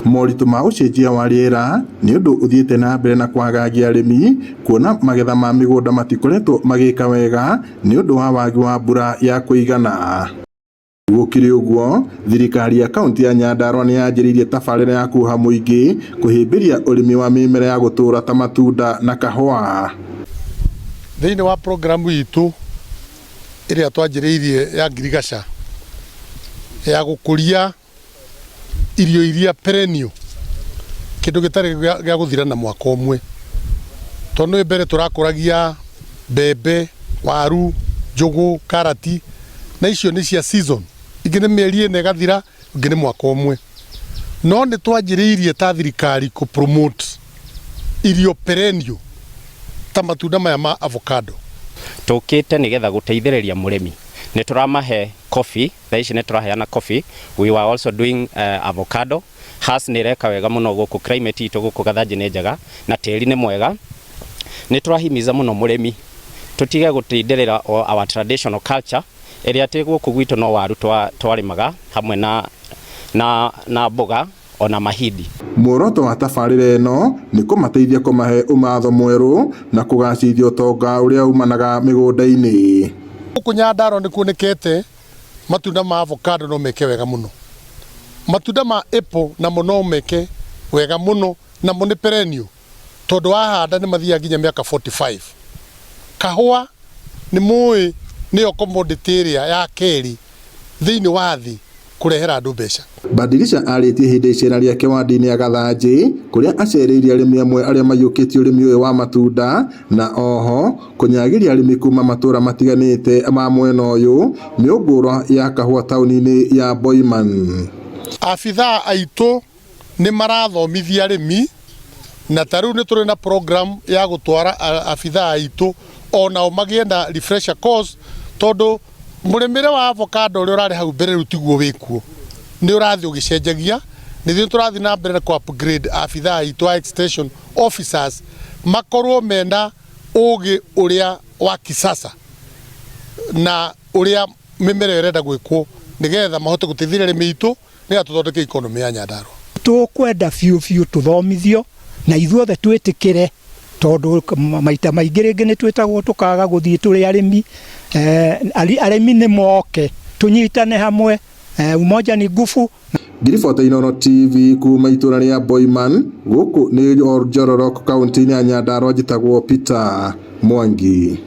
Moritũ ma ũcenjia wa rĩera nĩ ũndũ ũthiĩte na mbere na kwagagia arĩmi kuona magetha ma mĩgũnda matikoretwo magĩka wega nĩ ũndũ wa wagi wa mbura ya kũigana. Gũkĩrĩ ũguo, thirikari ya kaunti ya Nyandarua nĩ yanjĩrĩirie tabarĩra ya kuoha mũingĩ kũhĩmbĩria ũrĩmi wa mĩmera ya gũtũra ta matunda na kahũa. Thĩinĩ wa programu itũ ĩrĩa twanjĩrĩirie ya ngirigaca ya gũkũria irio iria perennial, kĩndũ gĩtarĩ gĩa gũthira na mwaka ũmwe, tondũ nĩ mbere tũrakũragia mbembe, waru, njũgũ, karati, na icio nĩ cia season, ingĩ nĩ mĩeri 4 ĩgathira, ingĩ nĩ mwaka ũmwe. No nĩ twanjĩrĩirie ta thirikari kũ promote irio perennial ta matunda maya ma avocado. Tũkĩte nĩgetha gũteithĩrĩria mũrĩmi, nĩ tũramahe coffee. Thaa ici nĩ tũraheana coffee. We were also doing avocado. Hass nĩ ĩreka wega mũno gũkũ, climate itũ gũkũ Gathanji nĩ njega na tĩri nĩ mwega. Nĩ tũrahimiza mũno mũrĩmi tũtige gũtindĩrĩra o our traditional culture ĩrĩa atĩ gũkũ gwitũ no waru twarĩmaga hamwe na mboga ona mahindi. Muoroto wa tabarĩra ĩno nĩ kũmateithia kũmahe ũmatho mwerũ na kũgacĩrithia ũtonga ũrĩa umanaga mĩgũnda-inĩ. Gũkũ Nyandarua nĩ kuonekete matunda ma avocado no meke wega mũno, matunda ma apple namo no meke wega mũno, namo nĩ perennial tondũ wahanda nĩ mathiaga nginya mĩaka 45. Kahũa nĩ mũĩ nĩyo commodity ĩrĩa ya kerĩ thĩinĩ wa thĩ kũrehera andũ mbeca. Badilisha arĩtie hĩndĩ icera rĩake wandi-inĩ ya Gathanjĩ kũrĩa acereire arĩmi amwe arĩa maiyũkĩtie ũrĩmi ũyũ wa matunda na oho kũnyagĩria arĩmi kuma matũra matiganĩte ma mwena ũyũ mĩũngũrwa ya kahũa taũni-inĩ ya Boiman. Abithaa aitũ nĩ marathomithia arĩmi, na ta rĩu nĩ tũrĩ na program ya gũtwara abithaa aitũ onao magĩe na refresher course, tondũ mũrĩmĩre wa avocado ũrĩa ũrarĩ hau mbere rĩu tiguo wĩkuo, nĩ ũrathiĩ ũgĩcenjagia. Nĩ ithuĩ tũrathiĩ na mbere na kũ upgrade abithaa aitũ a extension officers makorwo mena ũgĩ ũrĩa wa kisasa na ũrĩa mĩmera ĩyo ĩrenda gwĩkwo, nĩgetha mahote gũteithĩrĩria arĩmi aitũ, nĩgetha tũthondeke economy ya Nyandarua. Tũkwenda biũ biũ tũthomithio na ithuothe twĩtĩkĩre, tondũ maita maingĩ rĩngĩ nĩ twĩtagwo tũkaga gũthiĩ tũrĩ arĩmi. Arĩmi nĩ moke tũnyitane hamwe, umoja ni nguvu. Ngiribota Inooro TV kuma itũra rĩa Boiman gũkũ nĩ Njororok kaunti-inĩ ya Nyandarua, njĩtagwo Peter Mwangi.